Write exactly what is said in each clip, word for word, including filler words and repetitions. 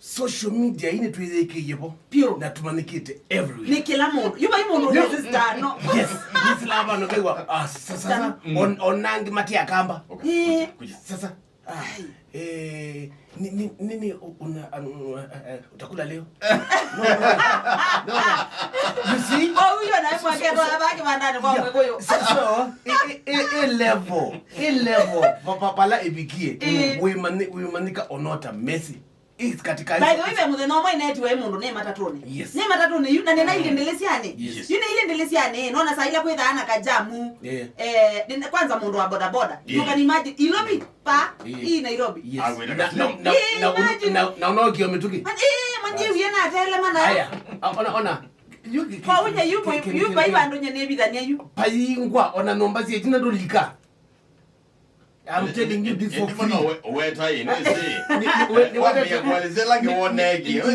Social media ĩĩ nĩtwĩyĩkĩie vo. Pure. Na tũmanyĩkĩte everywhere. Nĩ kĩla mũndũ. Yu vai mũndũ. Yo. Ũnesi Stano. Yes. Nĩsila vano vaiwa, ah, sasa, sasa. Mm. On-, onangi matiakamba. Okay. Eh. Kuja, kuja. Sasa. Ah, eh, ni, ni, nini u-, una, un-, uh, uh, utakula leo? No, no, no, no. You see? Kwa huyo na kwa kero abaki bandani kwa. Yeah. Mwekoyo. So, so, i, i, i, i level, i level, pa, pa, pala ibikie. Eh. Wĩmanyĩ-, wĩmanyĩka onota Messi. Is katika. By the way, ve mũthenya ũmwe inetiwe mũndũ nĩ matatũnĩ. Yes. Nĩ matatũnĩ yu, na nĩna ile ndĩlĩsyanĩ. Yes. Yu nĩ ile ndĩlĩsyanĩ, nona saa ila kwĩthaa na kajamu. Yeah. Eh, nĩ-, kwanza mũndũ wa bodaboda. Yeah. You can imagine, Ilobi, pa, yeah, ii Nairobi. Yes. Ah, wĩra na, kasi. Na, na, ii, na, imagine. Na, na, na unaokia mĩtũkĩ. Man, ii, man, ii, wĩna atele mana. Aya, a-, ona, ona. Yu ki-, kwa ki-, unye yu, ki-, yu, ki-, yu, ki-, pai ki-, vandũ nye nĩvithania yu. Paingwa, ona nyũmba syetina ndũlika. I'm telling you this for free. Ĩndĩ mbona we-, weta ĩ, nĩsĩ? Nĩ, nĩ, we-, nĩ wambia weta kuelezela nĩ, nĩ, nĩ, nĩ,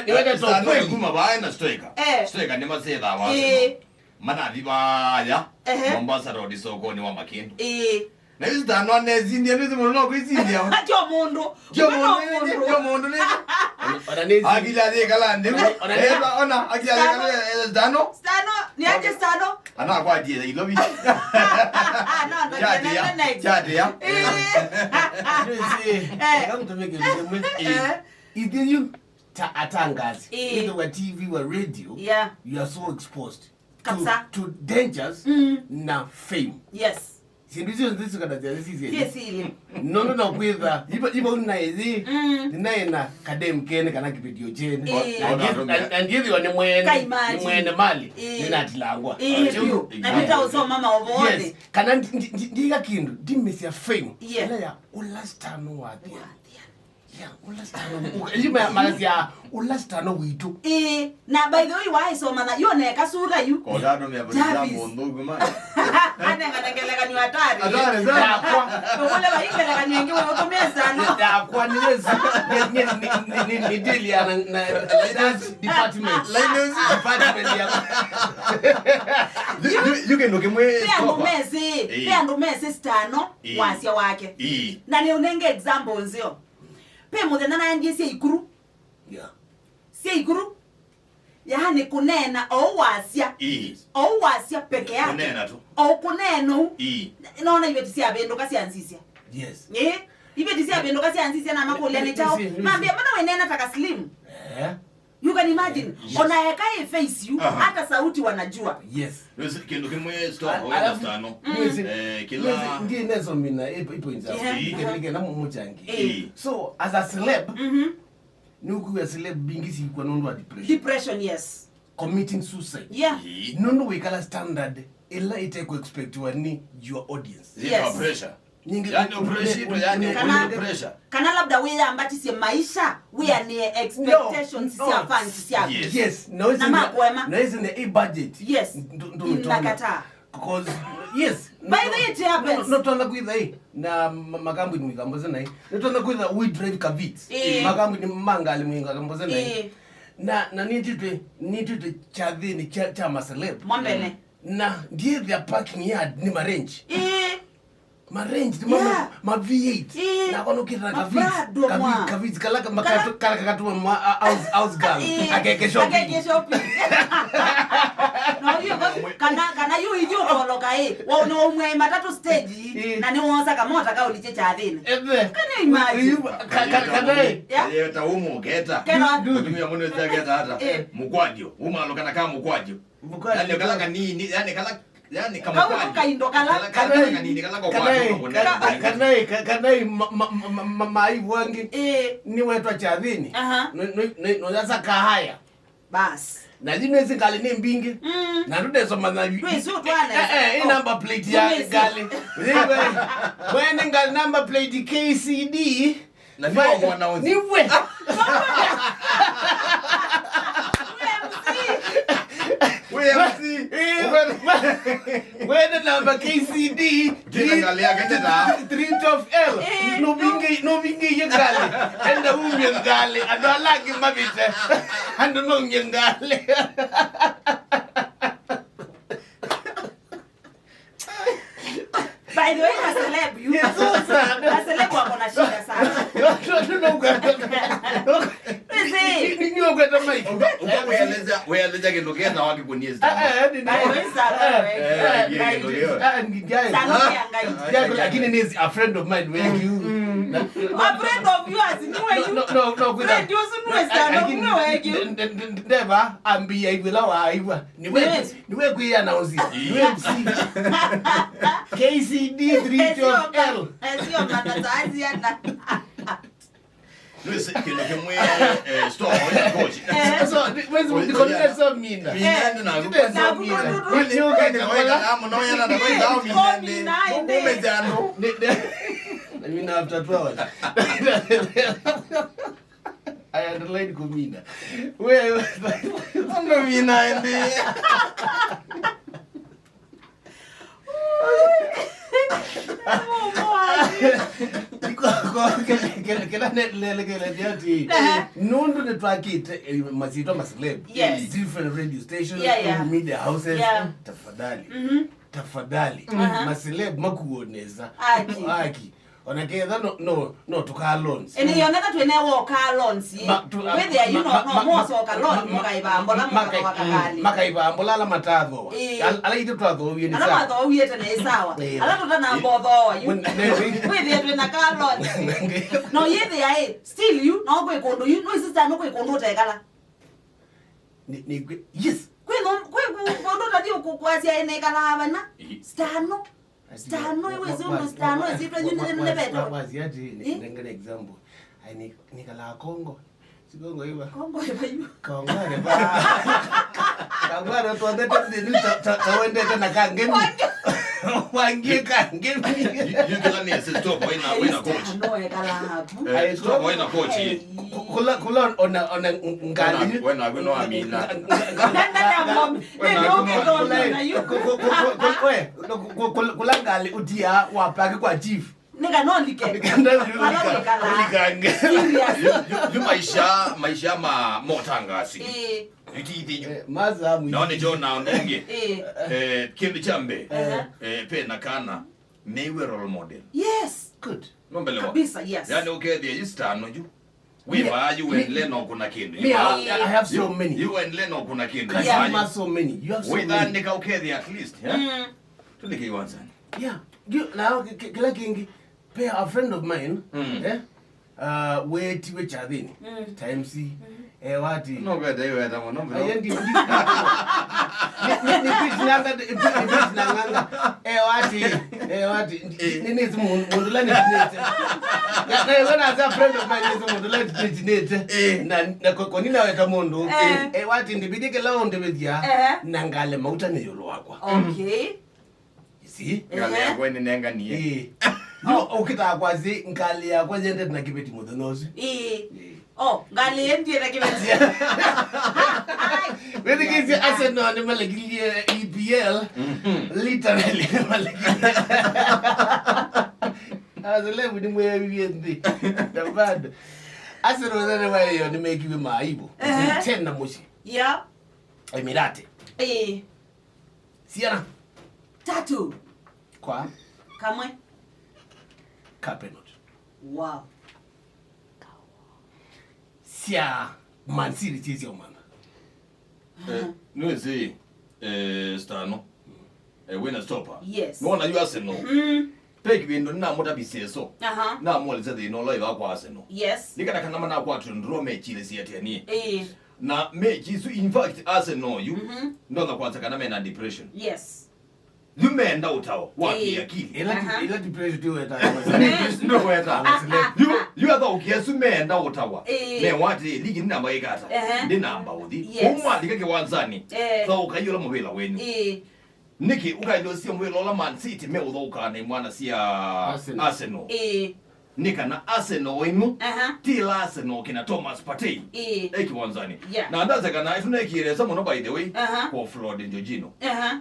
nĩ weta top kweli. Kuma vaya na Stoika. Eh. Stoika nĩ masetha wa. Eh. Manathi vaya. Ehe. Mombasa Road sokoni wa Makĩndũ. Eh. Na hizi tano nĩsindie, nĩsĩ mũndũ no kwĩsindia. Tio mũndũ. Tio mũndũ, tio mũndũ nĩ. Ona, ona nĩsĩ. Akili athikala nĩ. Ona, ona nĩsĩ. Eba, ona, akili athikala, eh, tano. Stano, niaje Stano? Ana kwa die Ilobi. No, no, chatia, no, no, no. Chatia. Eh. Nĩsĩ. Eh. Ngamtumike kimwe. Eh. Ithiyu ta atangazi. Eh. Either wa T V, wa radio, yeah, you are so exposed to, kabisa, to dangers, mm, na fame. Yes. Sindu icio nzisi kana cia sisi. Yes, ile. No, no, no, kwitha. Iba, iba una ithi. Mm. Ninaye na kadem kene kana kipidio chene. Eh. Na ndithi-, na, na ndithi wa ni mwene. Ka imagine. Ni mwene mali. Eh. Ninatilangwa. Eh, ati, yu. Na nita usoma maovone. Yes. Kana ndi-, ndi-, ndi-, ndiga kindu, ndimisia fame. Yeah. Ila ya ula Stano wathia. Wathia. Ya, ula Stano. Uka-, yu ma-, malasya, ula Stano witũ. Ĩĩ, na by the way, waisoma na, yu oneka sura yu. Kodano me Jarvis. Mũndũ ũguo, man. Anengana ngelekanyo hatari. Hatari, sana. Yakwa. Tukule wa ngelekanyo ingi, wewe utumie Stano. Yakwa, ni wezi. Ni, ni, ni, ni, ni, ni deal ya na, na, na finance department. Linus. Department ya. You, you, you can look him way. Pe andũ mesĩ, ĩĩ, pe andũ mesĩ Stano, ĩĩ, wasya wake. Ĩĩ. Na nĩ unenge example nzeo. Pe mũthenya naendie sya ikuru. Yeah. Sya ikuru. Yaani kũneena o wasya. Ii. O wasya peke yake. Kũneena tu. O kũneena u. Ii. Nona iveti syavĩndũka syanzisya. Yes. Eh? Iveti syavĩndũka syanzisya na makũlya nĩ chao. Isi, isi. Mambia, mbona weneena ta ka slim? Eh. You can imagine. Yes. Ona eka i face you, aha, hata sauti wanajua. Yes. Nĩsĩ kĩndũ kĩmwe, stop, a-, alafu, Stano. Mm. Nĩsĩ, eh, kĩla nĩsĩ, ndiye neso mina, ipo, ipo inza. Yeah. Ike, ike na mumuchangi. Eh. So, as a celeb, mhm, nĩũkwĩw'a celeb mbingĩ sikw'a nũndũ wa depression. Depression, yes. Committing suicide. Yeah. Ii. Nũndũ wĩkala standard ĩla ĩtekũexpectiwa nĩ your audience. Yes. Pressure. Nyingĩ, yani, pressure, yani, kana, pressure. Kana labda wĩyambatisye maisha, wĩanĩe expectations, no, sya fans syaku. Yes. Yes, na wĩsĩ na, na makwema. Na wĩsĩ na i budget. Yes. Ndo, ndo, ndo, nakataa. 'Cause, yes. By the way, it happens. No, no, no, twanza kwitha, eh, na ma-, makambuni mwĩkamboze naĩ. No, twanza kwitha, we drive ka Vitz. Eh. Makambuni ma ngalĩ mwĩkamboze naĩ. Eh. Na, na nĩtwĩtwe, nĩtwĩtwe kyathĩnĩ kya, kya ma celeb. Mwambene. Na ndiĩthĩa parking yard nĩ marange. Ĩĩ. Marange nĩ ma, yeah, ma V eight. Ĩĩ. Na kono kĩtara ka Vitz, Prado, ka Vitz, mwa, ka Vitz, kala ka, kala, kala kakatuma mwa, a, house, house girl. Ĩĩ. Akeke shopping. Akeke shopping. No, yu, kana, kana yu ithiũkoloka, ĩ. Wa, nĩ waumwe matatũ stage, ĩĩ, na nĩ wosa kamota kaulikye kyathĩnĩ. Ethe. Can you imagine? Yu, ka, ka, kana, ĩ. Yeah. Yeta umo keta. Kena. Mutumia mũno ĩthageta ata. Ĩĩ. Mũkwatyo. Umalũka na ka mũkwatyo. Mũkwatyo. Yani kala kanini, yani kala, yani kau kamũkwatyo. Kaindo kala. Kala, kala kanini, kala kanai, kakwatyo, kana, kanai, ka-, kanai, ma-, ma-, ma-, ma-, ma-, maĩ wangi. Ĩĩ. Nĩwetwa kyathĩnĩ. Aha. No, no, no, no, yasa kahaya. Bas. Na yu nĩsĩ ngalĩ nĩ mbingĩ. Mm. Na ndũnesoma na yu. Twĩsĩ ũtwale. Eh, eh, eh, oh, number plate ya ngalĩ. Twĩsĩ. Mwene ngalĩ number plate K C D. Na nĩ wa mwana ũcio. Nĩwe. Wĩ M C. Wĩ M C. Eh, wene namba K C D. Jina ngalĩ yake nĩ ta? Three twelve L. Eh, nũvinge, nũvinge iye ngalĩ. Enda umye ngalĩ. Andũ ala angĩ mavĩte. Andũ maumye ngalĩ. By the way, na celeb yu. It's so sad. Na celeb wako na shida sana. Ndio kwenda. Ndio kwenda Mike. Uka uka weeleza weeleza kindu kenda waki kunyeza. Eh, eh, ni By the way, sana, eh, eh, eh, eh, eh, Sana pia ngai. Yeah, lakini ni a friend of mine, where you. A friend of yours, niwe yu. No, no, no, no, friend yosu niwe sana, niwe yu. Never ambia hivyo la wa hivyo. Niwe, niwe kuya announce. Niwe M C. K C D three twelve L. Sio matatazi yana. Nĩwĩsĩ kĩndũ kĩmwe, eh, store ĩna kochi. So, wezi ndikona so mina. Mina ndi na. Ndite so mina. Wezi wezi na weka na mwana wena na weka au mina ndi. Kumeza ndo. Mina after two hours. I underline kumina. Wewe. Ndo mina ndi. Kĩla nelekelete ati nũndũ nĩtwakĩte, eh, masyĩtwa ma celeb, yes, different radio stations, yeah, yeah, media houses, yeah, tafadhali, mm-hmm, tafadhali, uh-huh, ma celeb makuonesa aki, aki. Ona ketha no, no, no tũka launch. Ene yoneka twene wo ka launch. Wĩthĩa yu no, no mosoka launch, mũkaivambola, mũkathoa kakali. Makaivambola ala matathoa. Ĩĩ. Al-, ala itũ twathowie nĩ sawa. Ala mathowie tene ĩ sawa. Ĩĩ. Ala tũtanamba ũthoa yu. Wĩthĩa twĩna ka launch. No yĩthĩa ĩ, still yu, no kwĩ kũndũ yu, no isi sana kwĩ kũndũ ũtekala. Ni, ni, yes. Kwĩ no, kwĩ kũ-, kũndũ ũtathi ũkũkwasya ene kala vana. Ĩĩ. Stano. Stano, iwe zi ũndũ stano, ĩsyĩtwa yu nĩ, nĩ vetwa. Wazi ati, nengane example. Ai, ni, nikala Kongo. Si Kongo iva. Kongo iva yu. Kongo iva. Kangwara twendete nthĩ, ta, ta, ta wendete na kangemi. Wangie kangemi. Yu kĩla nĩ ese stop, waina, waina coach. Stano ekala hapu. Eh, stop, waina coach. Hey. Ku-, kula, kula ona, ona ngali. Wena, wena, wena amina. Kula ngali utia wapaki kwa chief. Nika no like. Nika no like. Ulikange. Serious. Yu, yu, yu maisha, maisha ma motangasi. Eh. Yu ti ithinyu. Eh, maza mwi. Naone John na ndonge. Eh. Eh, kĩndũ kya mbee. Eh. Eh, pe na kana. Nĩwe role model. Yes. Good. Nombelewa. Kabisa, yes. Yani, ũkethĩa yu stano yu. Wĩ vaa yu, wendele no kuna kĩndũ. Me, I, I have so many. Yu wendele no kuna kĩndũ. Yeah. You have so many. You have so many. Wĩthandĩka ũkethĩa at least, yeah? Mm. Tũlike iwanzani. Yeah. You, na ki-, ki-, kĩla kĩngĩ, pe a friend of mine, mm, eh? Uh, wetiwe chathini. Mm. Times. Mm. Eh, wati. No, kwete iweta mũno, bro. Aye, ndi, ndi. Ni, ni, ni pitch nanga, ni pitch nanga. Eh, wati. Eh, wati. Eh. Ni, ni, ni, mũndũ la ni, ni. Na, na, when I say friend of mine, ni mũndũ la ni, ni. Eh. Na, na ko, ko nina weta mũndũ. Eh. Eh, wati, ndi bidi kila ũndũ bithia. Eh. Na ngale mauta nĩ yũlũ wakwa. Okay. Ĩsi? Ngalĩ yakwa ĩnĩnenganie. Ĩĩ. Yu ũkĩtaa kwasĩ ngalĩ yakwa yendete na kĩveti mũthenya ũsu. Ĩĩ. Ĩĩ. Oh, ngalĩ yendie na kĩveti. Wĩthikĩĩsye Arsenal nĩmalekilie E P L. Mhm. Literally nĩmalekilie. Aceleb nĩmweewie nthĩ. Na bado. Arsenal nene wayo nĩmekiwe maaibu. Ehe. Tena mũsyĩ. Yeah. Emirate. Ĩĩ. Syana. Tatu. Kwa. Kamwe. Ka penalty. Wow. Sya Man City syĩ sya ũmantha. Eh, nĩwĩsĩ, eh, Stano. Eh, wĩna stopper. Yes. Nĩwona yu Arsenal. Mm. Pe kĩvindu nĩnamũtavisye so. Aha. Namũelesya thĩna ũla ĩva kwa Arsenal. Yes. Nĩ kana kana manakwatwe ndro mechile siatĩanie. Ĩĩ. Na mechi isu, in fact, Arsenal yu, mhm, ndonya kwanza kana mena depression. Yes. Yu meenda ũtao wa, ĩĩ, kiakili. Ĩla ti-, aha, ĩla depression ti weta. Ndo weta. Aha. Yu, yu athaũkia asu meenda ũtawa. Ĩĩ. Mewatĩ, ligi nĩ namba ĩkata. Ehe. Ndi namba ũthi. Yes. Ũmwalika kĩwanzani. Eh. Thaũka yu ũla mũvĩla wenyu. Ĩĩ. Nĩkĩ ũkaĩlosya mwĩla ũla Man City meũthaũkaa na imwana sya Arsenal? Arsenal. Ĩĩ. Nĩ kana Arsenal ĩno, aha, ti ĩla Arsenal kĩna Thomas Partey, ĩĩ, e kĩwanzanĩ. Yeah. Na ndasya kana ĩtũnekie nesa mũno, by the way, aha, kwa Floyd Jorginho. Aha.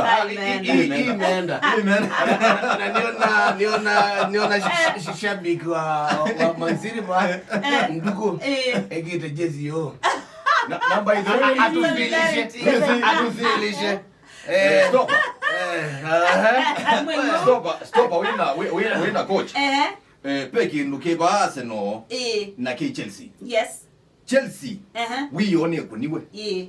Imeenda. Ah, i- i- i- imeenda. Imeenda. Na niona, niona, niona shi- shi- shabiki wa, wa Man City ba nduku Eh. ekite jezi yo. Na- na by the way, atufilishe. Yes. Atufilishe. Eh, stop. Eh, aha. Stop, stop. Wina, wi- wi- wina coach. Eh. Eh, pe kindu ki ba Arsenal Eh. na ki Chelsea. Yes. Chelsea Aha. wiyo ni kuniwe. Eh.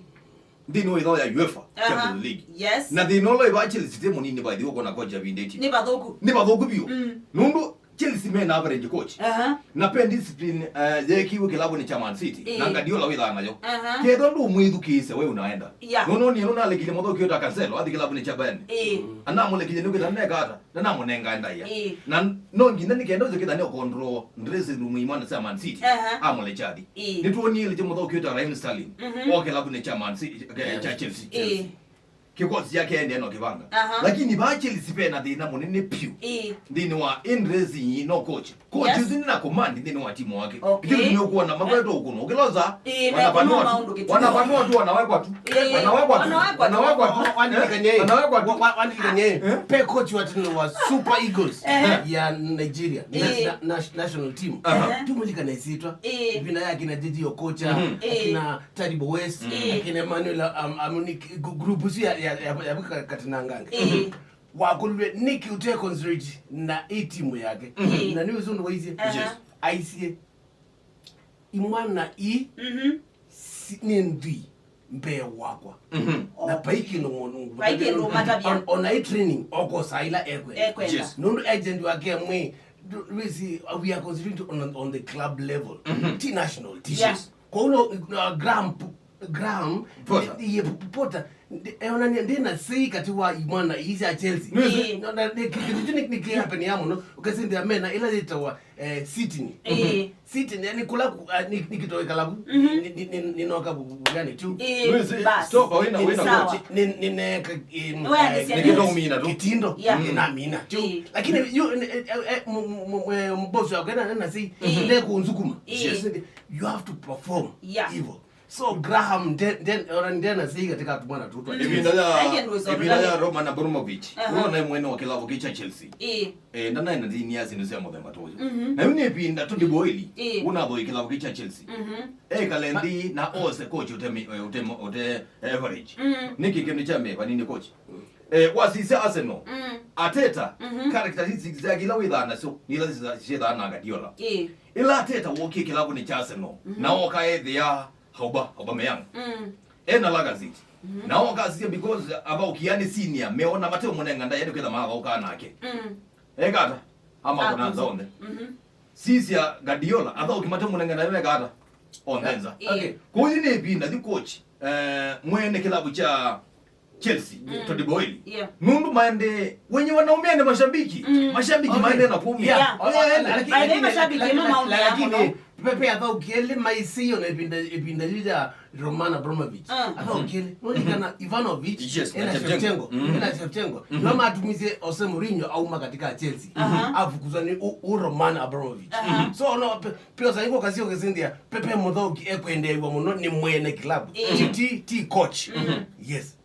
Nthĩnĩ wa ĩtho ya UEFA Aha. Champions League. Yes. Na thĩna ũla ĩva Chelsea te mũnini by the way kona coach avindĩtye. Nĩ vathũku. Nĩ vathũku biũ. Mm. Nũndũ Chelsea mena average coach. Aha. Na pe discipline uh, yekiwe kĩlavũnĩ kya Man City. Eh. Na Guardiola wĩthaa nayo. Aha. Ketho ndũmwĩthukĩĩsya we unaenda. Yeah. Nũnũ nĩ nũnalekile mũthũki ũta Cancelo athi kĩlavũnĩ kya Bayern. Eh. Anamũlekile nĩkwĩtha neka ata. Na namũnenga ndaĩa. Ĩĩ. Na no nginya nĩ kenda ũcio kĩtha nĩ control dressing room imwana sya Man City. Aha. Amũlecha athi. Ĩĩ. Nĩtwonie lĩkĩ mũthaũki wĩtawa Raheem Sterling. Mhm. Oke kĩlavũnĩ kya Man City, kya Chelsea. Ĩĩ. Kĩkosi yake endea no kĩvanga. Aha. Lakini va Chelsea pena thĩna mũnene piũ. Ĩĩ. Nthĩnĩ wa in dressing no coach. Coach Yes. ũsu nĩ na command nthĩnĩ wa timu wake. Okay. Ĩkĩu nĩ ũkuona makwetwa ũkũno. Ũkĩloza. Ĩĩ, mekũnũa maũndũ kĩtumi. Wanapanua tu, wanawekwa tu. Ĩĩ, wanawekwa tu. Wanawekwa tu. Wanawekwa tu. Wandilikanie. Eh? Wanawekwa tu. Wa- wandilikanie. Eh? Pe coach wa tene wa Super Eagles Eh. ya Nigeria. Eh. Na- na- national team. Aha. Tumulikana isitwa. Eh. Vina ya kina J J Okocha, Mhm. Eh. kina Taribo West, Eh. kina Emmanuel Am- Amunike, gu- group isu ya ya ya, ya Katinangange. Eh. Wakulwe niki ute concentrate na itimu yake. Mhm. Na ni usundu waisye. Aha. Yes. Aisie. Imwana ii Mhm. si- nĩ nthwii mbee wakwa. Mhm. Na vai kĩndũ mũndũ Vai kĩndũ ũmatavya. On- ona ĩ training okosa ila ekwenda. Ekwenda. Yes. Nũndũ agent wake amwĩ ndũ- wĩsĩ, uh, we are concentrating on, on the club level. Mhm. Ti national team. Yes. Kwa hiyo uh, Graham P- Graham Potter. Ndi- iye Potter, ndi- eonania ndĩ na sei katĩ wa imwana ii sya Chelsea. Nĩ sei. Ĩĩ. No, na, nĩ- kĩ- kĩndũ kĩu nĩ- nĩ kĩhapenia mũno. Ũkasindĩa mena ĩla yĩtawa, eh, Sydney. Ĩĩ. Sydney, yani kũla ku- ah, nĩ- nĩ kĩtoĩ kalavu. Mhm. Nĩ- nĩ- nĩ- nĩnoka bu- bu- yani tu. Ĩĩ, Nĩ sei. Basi. Stop, wĩna- wĩna Sawa. Coach. Nĩ- nĩ- nĩneka, em, Wewe eh, nĩ- nĩkĩtũmina tu. Kĩtindo. Yeah. Nĩnamina tu. Ĩĩ. Lakini yu- eh, eh, eh, mu- mu- mu- eh, mbosi wako ena- ena sei, Mhm. nĩkũnsukuma. Ĩĩ. Yes. You have to perform. Yeah. Hivyo. So Graham nde- nde- ona ndena sei katika tumwana tutwa. Mhm. Ĩvinda ya- I can do so, ĩvinda ya Roman Abramovich. Aha. Ũla naĩ mwene wa kĩlavu kĩ cha Chelsea. Ĩĩ. Eh, ndanaenda ndini ya sindu sya mũthemba ta ũyũ. Mhm. Na yu nĩ ĩvinda tu ndĩboili. Ĩĩ. Ũnathoi kĩlavu kĩ cha Chelsea. Mhm. Ekale nthĩ na ose coach ũte mi- eh, ũte mo- ũte average. Mhm. Nĩkĩ kĩndũ kya meva nini coach? Eh, wasisya Arsenal. Mm. Arteta, Mhm. characteristics syake ila wĩthaa nasyo, nĩ ila syĩthaa na Guardiola. Ĩĩ. Ĩla Arteta wokie kĩlavunĩ kya Arsenal, Mhm. na oka ethĩa Auba- Aubameyang. Mm. Ena Lacazette. Mhm. Na oka asisya because avaũkia nĩ senior, meona mate ũmũnenga ndaĩa nĩ kwĩtha maavaũkaa nake. Mm. Eka ata? Amakona nza onthe. Mhm. Sisya Guardiola, athaũki mate mũnenga ndaĩa meka ata? Onthe nza. Ĩĩ. Okay. Kwoou nĩ ĩvinda yu coach, eh, mwene kĩlavu kya Chelsea, Mm. Todd Boehly. Yeah. Nũndũ maende wenye wanaumia nĩ mashabiki. Mm. Mashabiki Okay. maende na kuumia. Yeah. Yeah. Lakini- By the way, mashabiki lakini- ĩno maumia lakini mũno. Pepe athaũkie lĩ maisio na ĩvinda- ĩvinda yu ya Roman Abramovich. Mm. Athaũkie lĩ. Nũlikana Ivanovic, Yes, ena na Shevchenko. Shevchenko. Mm. Ena Shevchenko. Mm-hmm. Nĩo matumisye Jose Mourinho auma katika Chelsea. Aha. Afukuzwa nĩ u- u Roman Abramovich. Aha. So, no, pe- pia saiko kasio kesindia, Pepe mũthaũki ekwendeew'a mũno nĩ mwene kilabu. Mm. Ti- ti- ti coach. Mm. Yes.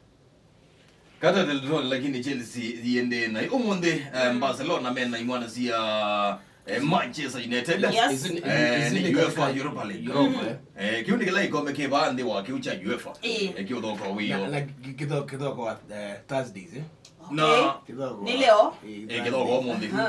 Kata Del Toro, lakini Chelsea yiendee na ũmũnthĩ, eh, Barcelona mena imwana cia, eh, Manchester United. Yes. Isu nĩ- Eh, isu nĩ nĩ UEFA katika Europa League. Europa, eh. Eh, kĩu nĩ kĩla ikombe kĩ vaa nthĩ wa kĩu kya UEFA. Eh. Eh, kĩũthokwa wĩo. Na- na kĩ- kĩtho- kĩthokwa, eh, Thursdays, eh? Na Okay. Kĩthokwa. Nĩ leo? Eh, kĩthokwa ũmũnthĩ. Aha.